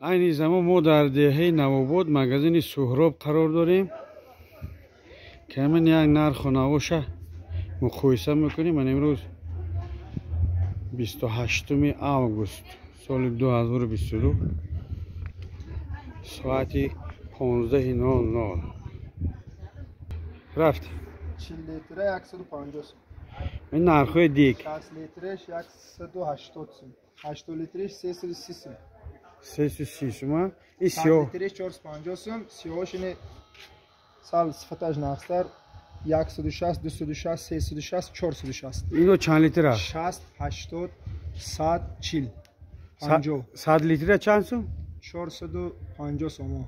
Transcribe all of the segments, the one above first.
Айни замон мо дар деҳаи Навобод магазини Суҳроб қарор дорем, ки ҳамин як нарху навоша муқоиса мекунем. Ман имрӯз 28 август соли 2022 соати 15:00 рафт. 40 литра 150 сум. Ин нархҳои дик. 60 литраш 180 сум. 80 литраш 330 сум. 330 сум. Ин сиёҳ литраш 450 сум. Сиёҳаш ин сал сифаташ нақстар 160, 260, 360, 460. Ино чанд литр аст? 60, 80, 100, 40, 50. 100 литра чанд сум? 450 сомон.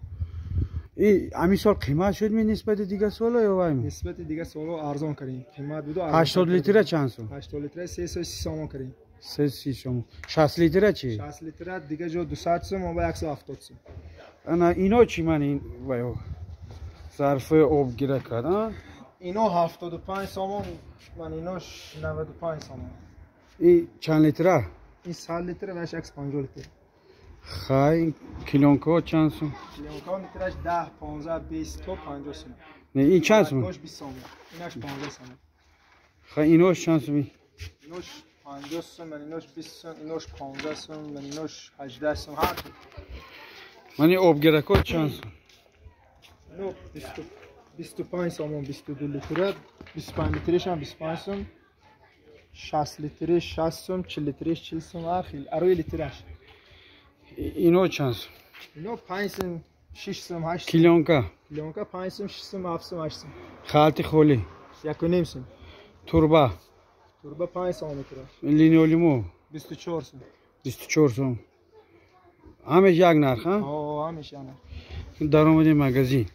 Ин ҳамин сол қимат шуд ми нисбати дигар соло ё вай? Нисбати дигар соло арзон кардем. Қимат буду. 80 литра чанд сум? 80 литра 330 сомон кардем. 330 сомон. 60 литра чи? 60 литра дигар ҷо 200 сум, мо ба 170 сум. Ана ино чи ман ин вай зарфи обгира кард, а? Ино 75 сомон, ман инош 95 сомон. Ин чанд литра? Ин 100 литра ва 150 литр. Хай, клеёнкаҳо чанд сум? Клеёнкаҳо литраш 10, 15, 20 то 50 сум. Не, ин чанд сум? 20 сомон. Инаш 15 сомон. Хай, инош чанд сум? Инош 50 сум, ман инош 20 сум, инош 15 сум, ман инош 18 сум, ҳар. Ман ин обгиракҳо чанд сум? Ино 25 сомон, 22 литра, 25 литраш ҳам 25 сум, 60 литраш 60 сум, 40 литраш 40 сум, ҳар хел, арои литраш. Ино чанд сум? Ино 5 сум, 6 сум, 8 сум. Клеёнка? Клеёнка 5 сум, 6 сум, 7 сум, 8 сум. Халти холӣ? 1.5 сум. Турба? Турба 5 сом метраш. Линолимо? 24 сум. 24 сум. Ҳамеш як нарх, а? Ҳо, ҳамеш як нарх. Даромади магазин.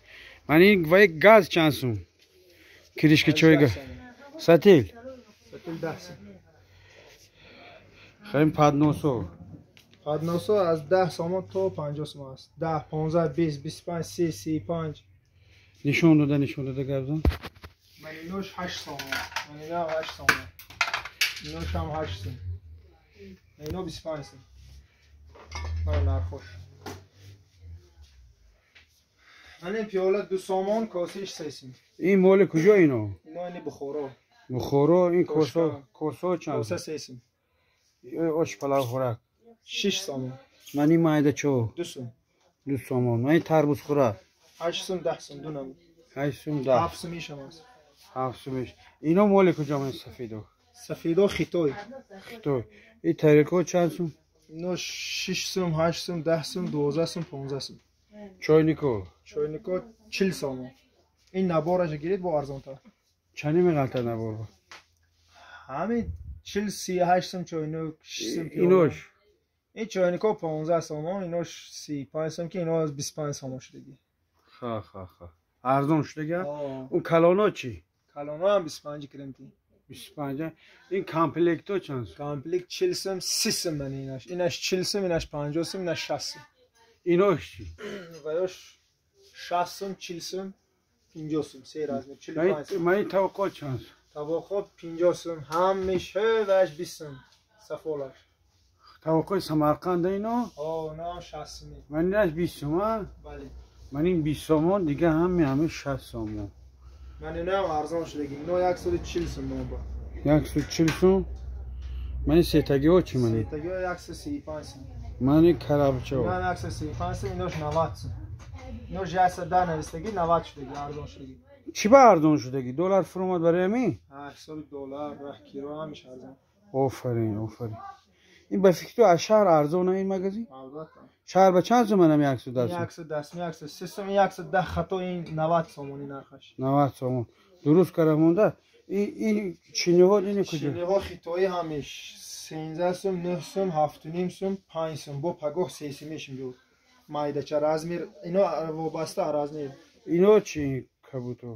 Ман ин вай газ чанд сум? Кришки чой газ. Сатил? Сатил 10 сум. Хай, подносо. Подносо аз 10 сомон то 50 сом аст. 10, 15, 20, 25, 30, 35. Нишон дода гап зан. Ман инош 8 сомон. Ман ино 8 сомон. Инош ҳам 8 сум. Ино 25 сум. Ман нархош. Ман ин пиёла 2 сомон, косиш 3 сум. Ин моли куҷо ино? Ино ини Бухоро. Бухоро, ин косо чанд? Коса 3 сум. Ош палав хӯрак 6 сомон. Ман ин майда чо? 2 сум. 2 сомон. Ман ин тарбуз хӯрак 8 сум, 10 сум, ду намуд. 8 сум, 10. 7 сум ишам аст. 7 сум иш. Ино моли куҷо ман сафедо? Сафедо Хитой. Хитой. Ин тарелкаҳо чанд сум? Ино 6 сум, 8 сум, 10 сум, 12 сум, 15 сум. Чойнико? Чойнико 40 сомон. Ин набораша гиред бо арзонтар. Чанд меғалта набор? Ҳамин 40, 38 сум чойник, 6 сум. Инош? Ин чойнико 15 сомон, инош 35 сум, ки ино 25 сомон шудагӣ. Ха, ха, ха. Арзон шудагӣ? Он калоно чӣ? Калоно ҳам 25 кирем ти. 25. Ин комплектҳо чанд сум? Комплект 40 сум, 30 сум ман инаш. Инаш 40 сум, инаш 50 сум, инаш 60 сум. Инош чӣ? Ваёш 60 сум, 40 сум, 50 сум, се размер, 45 сум. Ман ин тавоқҳо чанд сум? Тавоқҳо 50 сум, ҳамеш ҳеваш 20 сум, сафолаш. Тавоқҳои Самарқанда ино? Ҳо, ино ҳам 60 сум. Ман инаш 20 сум, а? Бале. Ман ин 20 сомон, дига ҳаме 60 сомон. Ман ино ҳам арзон шудагӣ. Ино 140 сум бо. 140 сум. Ман ин сетагиҳо чӣ ман? Сетагиҳо 135 сум. Ман ин карабчаҳо. Ино 135 сум, инош 90 сум. Инош 110 навистагӣ, 90 шудагӣ, арзон шудагӣ. Чӣ ба арзон шудагӣ? Доллар фуромад барои ҳамин? Ҳа, ҳисоби доллар, раҳкиро ҳамеш арзон. Офарин, офарин. Ин ба фикри ту аз шаҳр арзон ин магазин? Албатта. Шаҳр ба чанд сум манам 110 сум? 110 сум, 130 сум, 110 хато ин 90 сомони нархаш. 90 сомон. Дуруст кара монда. Ин чиниҳо ини куҷо? Чиниҳо хитоӣ ҳамеш 13 сум, 9 сум, 7.5 сум, 5 сум. Бо пагоҳ 3 сум мешим ҷо. Майдача размер, ино вобаста размер. Ино чи кабуто?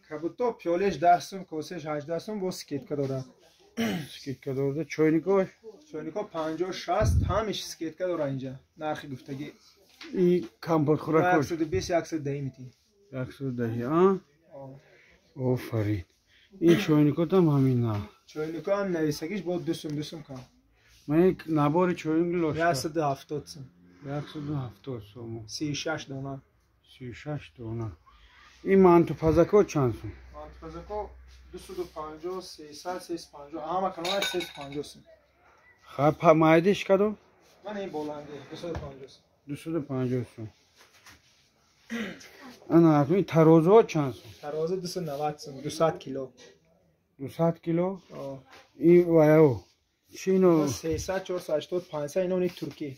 Кабуто пиёлеш 10 сум, косеш 18 сум, бо скидка дорад. Скидка дорад. Чойникош? Чойнико 50, 60, ҳамеш скидка дорад инҷа. Нархи гуфтагӣ. И компот хӯракош? 120, 110 мети. 110, а? Офарин. Ин чойникотам ҳамин нарх. Чойнико ҳам нависагиш бо 2 сум, 2 сум кам. Ман ин набори чойник лошка. 170 сум. 170 сомон. 36 дона. 36 дона. Ин мантупазако чанд сум? Мантупазако 250, 300, 350. Ҳама каналаш 350 сум. Хаб, майдиш кадом? Ман ин боланди 250 сум. 250 сум. Ана, ин тарозуҳо чанд сум? Тарозу 290 сум, 200 кило. 200 кило? Ин ваяо. Чи ино? 300, 480, 500 ино ни туркӣ.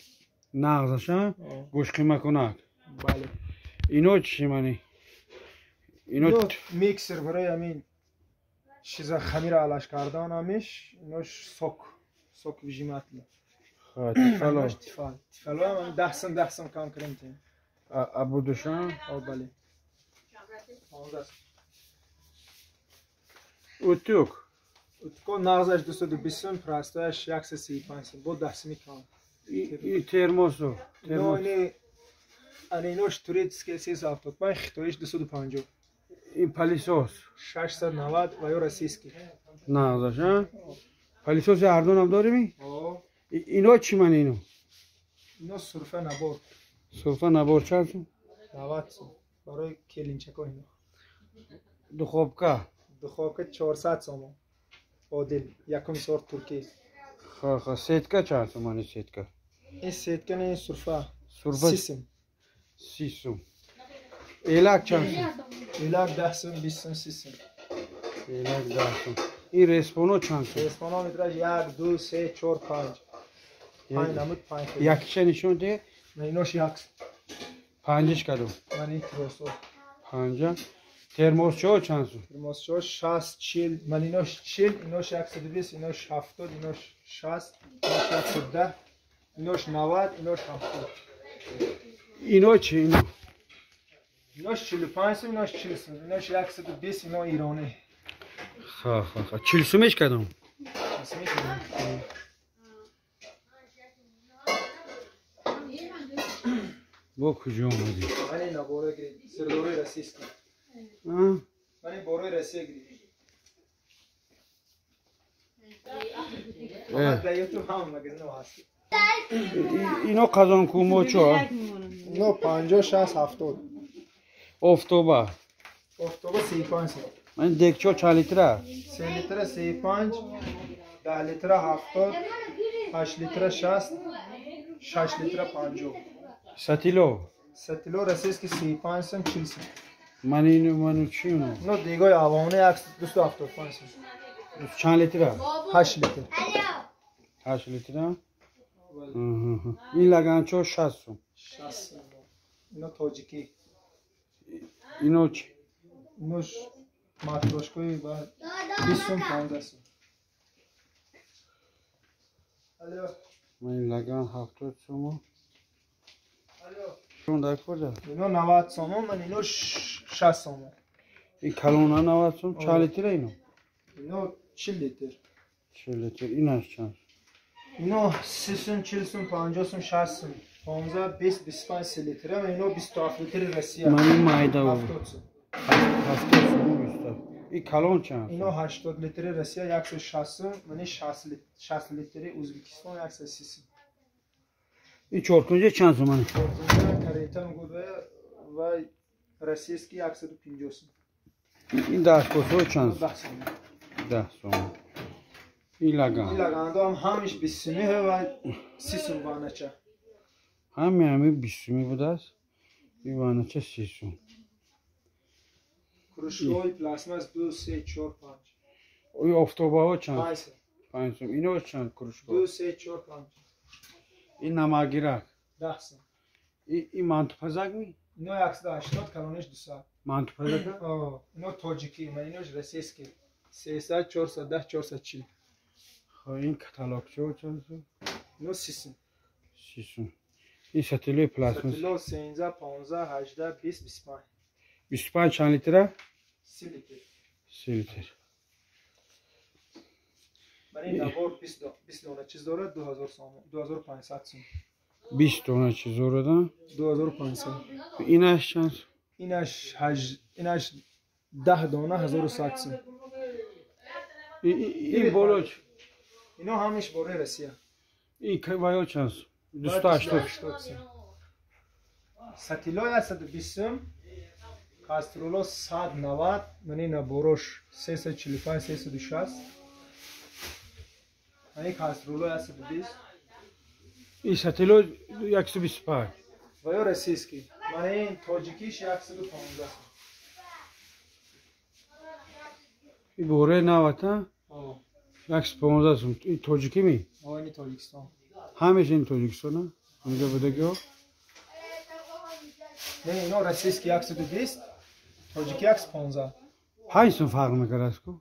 Нағзаша? Гӯшқимакунак. Бале. Ино чи мани? Ино миксер барои ҳамин чиза хамира алаш кардан ҳамиш, инош сок, сок выжиматель. Ха, тифало. Тифал. Тифало ҳам 10 сум, 10 сум кам кардем тем. Абудушан? О, бале. 15. Утюг. Утюг нағзаш 220 сум, простаяш 135 сум, бо 10 сум кам. И термосу. Термос. Ани инош турецкий 375, хитоиш 250. Ин пылесос 690 ва ё российский. Нағзаш, а? Пылесоси ардонам дорими? О. Ино чӣ мани ино? Ино сурфа набор. Сурфа набор чанд сум? 90 сум. Барои келинчако ино. Духовка. Духовка 400 сомон. Одил, якум сорт туркӣ. Ха, ха, сетка чанд сум ани сетка? Ин сетка не, сурфа. Сурфа 30 сум. 30 сум. Элак чанд сум? Элак 10 сум, 20 сум, 30 сум. Элак 10 сум. Ин респоно чанд сум? Респоно метраж 1, 2, 3, 4, 5. 5 намуд 5. Якиша нишон де? Не, инош як. Панҷиш кадом? Ман ин тросо. Панҷа. Термосчо чанд сум? Термосчо 60, 40, ман инош 40, инош 120, инош 70, инош 60, инош 110, инош 90, инош 70. Ино чи ино? Инош 45 сум, инош 40 сум, инош 120, ино иронӣ. Ха, ха, ха. 40 сумеш кадом? 40 сумеш кадом? Бо куҷо омадӣ? Ман ин набора гирид, сирдорои российский. Ман ин борои Россия гирид. Дар YouTube ҳам магазино ҳаст. Ино қазонкумочо? Ино 50, 60, 70. Офтоба? Офтоба 35 сум. Ман декчо чанд литра? 3 литра 35, 10 литра 70, 8 литра 60, 6 литра 50. Сатило? Сатило российский 35 сум, 40 сум. Ман ино ману чи ино? Ино дегои авоне 275 сум. Чанд литра? 8 литр. 8 литра? Ин лаганчо 60 сум. 60 сум. Ино тоҷикӣ. Ино чи? Инош матрошкои ба 20 сум, 15 сум. Алло. Ман ин лаган 70 сум. Ино 90 сомон, ман ино 60 сомон. Ин калона 90 сум, чанд литра ино? Ино 40 литр. 40 литр. Инаш чанд? Ино 30 сум, 40 сум, 50 сум, 60 сум. 15, 20, 25, 30 литр. Ино 27 литр Россия. Ман ин майда 70 сум. 70 сум 27. Ин калон чанд? Ино 80 литр Россия 160 сум, ман 60 литр Ӯзбекистон 130 сум. Ин чоркунҷа чанд сум? Чоркунҷа карета мегӯяд ва российский 150 сум. Ин дастгоҳҳо чанд сум? 10 сум. 10 сум. Ин лаган. Ин лагандо ҳам ҳамиш 20 сумӣ ва 30 сум ванача. Ҳами ҳами 20 сумӣ будааст. Ин ванача 30 сум. Кружкаҳои пластмасс 2, 3, 4, 5. Ой офтобаҳо чанд? 5 сум. 5 сум. Ино чанд кружка? 2, 3, 4, 5. Ин намакгирак? 10 сум. Ин мантупазак ми? Ино 180, калониш 200. Мантупазак? О, ино тоҷикӣ, ман инош российский. 300, 410, 440. Хо, ин каталогчо чанд сум? Ино 30 сум. 30 сум. Ин сатилои пластмасс? Сатило 13, 15, 18, 20, 25. 25 чанд литра? 30 литр. 30 литр. Ман ин набор 20 дона чиз дорад, 2000 сом, 2500 сум. 20 дона чиз дорад, 2500. Инаш чанд? Инаш 8, инаш 10 дона 1100 сум. Ин боло чи? Ино ҳамиш бораи Россия. Ин ваё чанд сум? 280. 80 сум. Сатило 120 сум. Кастрюло 190, мани наборош 345, 360. Мани кастрюло 120. Ин сатило 125. Ва ё российский. Мани тоҷикиш 115 сум. Ин бораи навата 115 сум. Ин тоҷикӣ ми? Ини Тоҷикистон. Ҳамеша ин Тоҷикистона? Инҷо будагиҳо? Не, ино российский 120, тоҷики 115. 5 сум фарқ мекард ку?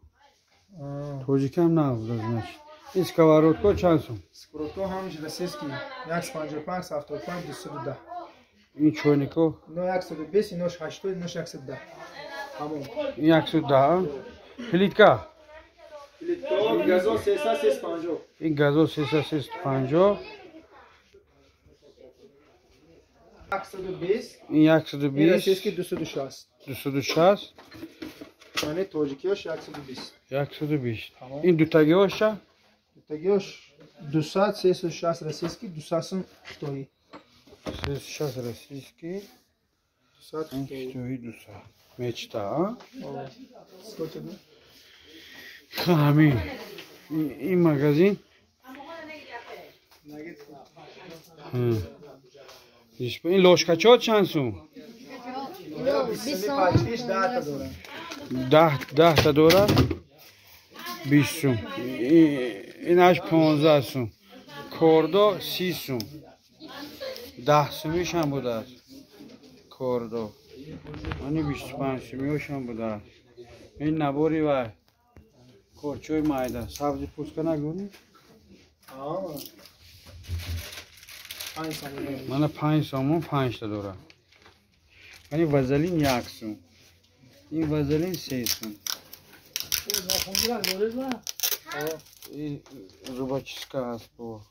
Тоҷикӣ ҳам набуда, значит. Ин сковородко чанд сум? Сковородко ҳамаш российский 155, 75, 210. Ин чойнико? Ино 120, инош 80, инош 110. Тамом. Ин 110. Плитка? Плитка газо 300, 350. Ин газо 300, 350. 120. Ин 120. Ин российский 260. 260. Мани тоҷикиёш 120. 120. Ин дутагиёша? Дутагиёш 200, 360 российский, 200 сум хитоӣ. 360 российский. 200 хитоӣ. Хитоӣ 200. Мечта, а? Сколько? Ҳамин. Ин магазин. Ин ложкачо чанд сум? 10 та дорад, 20 сум. Инаш 15 сум. Кордо 30 сум. 10 сумишам будааст. Кордо. Ани 25 сумиошам будааст. Ин набори вай. Корчои майда. Сабзи пуска нагӯни? Мана 5 сомон 5 та дорад. Ани вазелин 1 сум. Ин вазелин 3 сум. Ин зубочистка ҳаст бо.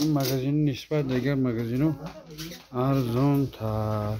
Ин магазини нисбат дигар магазино арзонтар.